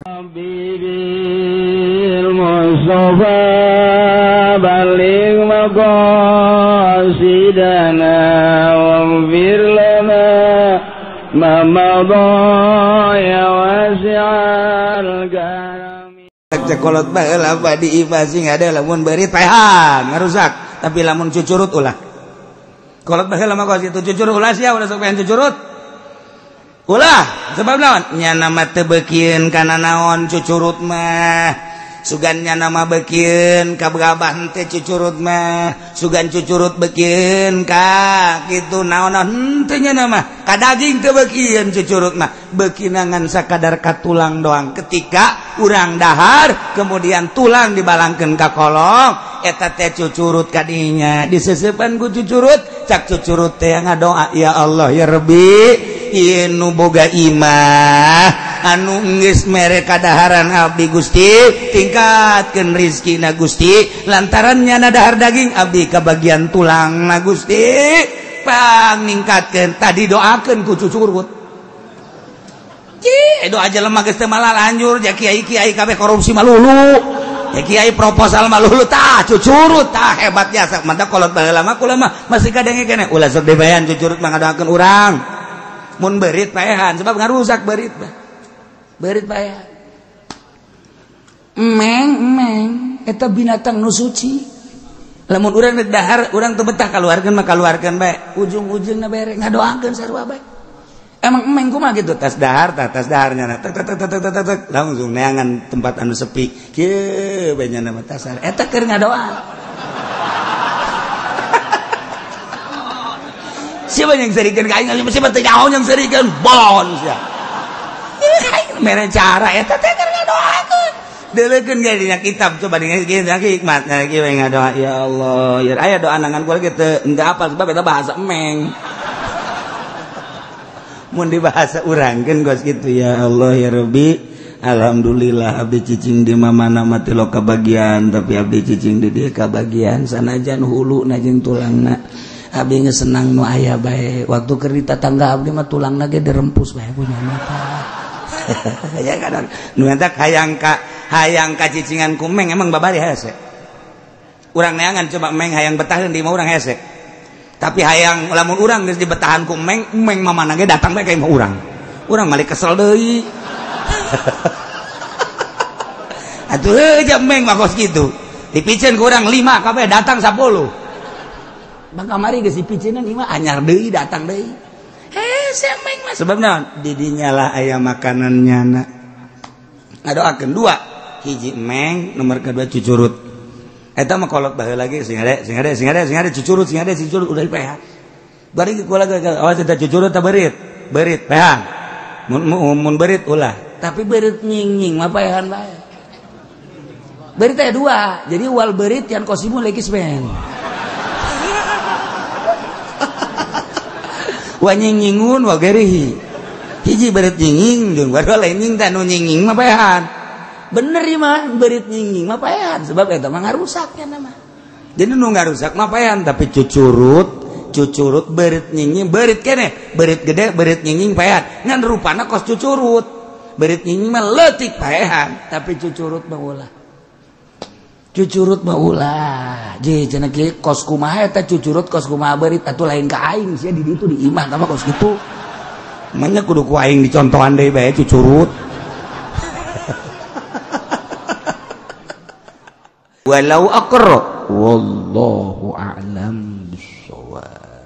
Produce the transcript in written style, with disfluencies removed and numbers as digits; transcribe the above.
Habibil Mustafa baligh maqasidana waghfir lana ma madha ya wasi'al karami. Cekolot baheula di imah sing ada lamun beurit paehan ngarusak, tapi lamun cucurut ulah. Kolot baheula mah kos itu cucurut ulah sia ulah sok paehan cucurut. Ulah sebab naon nya nama teu beukieun kana naon cucurut mah. Sugan nya nama beukieun ka gabah teh cucurut mah, sugan cucurut beukieun ka kitu naon-naon henteu nya nama ka daging teu beukieun cucurut mah, beukina ngan sakadar ka tulang doang. Ketika urang dahar kemudian tulang dibalangkeun ka kolong eta teh cucurut kadinya diseseupan ku cucurut, cak cucurut teh ngadoa ya Allah ya Rabbi ieu nu boga imah anu geus mere kadaharan abdi Gusti, tingkatkeun rizkina Gusti, lantaran nyana dahar daging abdi kabagian tulangna Gusti, pang ningkatkeun tadi doakeun ku cucurut. Ci doa jelema geus teu malalanjur ja kiai-kiai kabeh korupsi malulu, ja kiai proposal malulu tah cucurut tah hebat jasa. Mantap kolot baheula mah kula mah masih kadenge keneh ulah sok dibayan cucurut mah ngadoakeun urang. Mun beurit paehan sebab ngarusak beurit mah. Beurit paehan. Emeng emeng eta binatang nu suci. Lamun urang rek dahar urang teu betah kaluarkeun mah kaluarkeun bae. Ujung-ujungna bere ngadoakeun sarua bae. Emang emeng kumaha kitu tas dahar tah tas daharnya na tek tek tek tek tek tek langsung neangan tempat anu sepi. Kieu bae nya mah tasar eta keur ngadoa. Siapa yang serikeun ka aing? Siapa teu nyaho yang serikeun? Bon sia. Mere cara eta teh keur ngadoakeun. Deuleukeun ge dina kitab coba dina hikmat kieu we ngadoa ya Allah. Ya aya doa nangan kula ge teu henteu apal sebab eta bahasa emeng. Mun di bahasa urang keun geus kitu ya Allah ya Rabbi. Alhamdulillah abdi cicing di mana mah teu kabagian tapi abdi cicing di dieu kabagian sanajan huluna jeung tulangna. Abdi geus senang nu aya bae waktu keur di tatangga abdi mah tulangna ge dirempus bae punya mata. Ya kadang nu eta hayang ka cicingan ku meng emang babari hese. Urang neangan coba meng hayang betaheun di imah urang hese. Tapi hayang lamun urang geus dibetahan ku meng, meng mamana ge datang bae ka imah urang. Urang malik kesel deui. Atuh heuh ja meng mah kos kitu. Dipiceun ku urang 5 kabeh datang 10. Bang kamari geus dipiceunan ieu mah anyar deui datang deui. Hese meng mah sebab naon? Di dinya lah aya makanan nyana. Ngadoakeun dua, hiji meng, nomor kedua cucurut. Eta mah kolot baheula lagi sing ade sing ade sing ade sing ade cucurut sing ade cucurut udah dipehan. Bari kula awas eta cucurut ta beurit, beurit pehan. Mun beurit ulah, tapi beurit nying-nying mah pehan bae. Beurit teh dua, jadi wal beurit yang kosimu lekis men. Wa nying-nyingun wa gerihi. Hiji beurit nying-nying jeung wadua lain nying teh nu nying-nying mah paehan. Bener ieu mah beurit nying-nying mah paehan sebab eta mah ngarusak nya mah. Jadi nu ngarusak mah paehan tapi cucurut cucurut beurit nying-nying beurit keneh, beurit gede beurit nying-nying paehan. Ngan rupana kos cucurut. Beurit nying-nying mah leutik paehan tapi cucurut mah ulah. Cucurut mah ulah. Je cenah kieu kos kumaha eta cucurut kos kumaha beurit atuh lain ka aing sia di ditu di imah tah kos kitu. Manya kudu ku aing dicontohan deui bae cucurut. Walau aqra wallahu a'lam bissawab.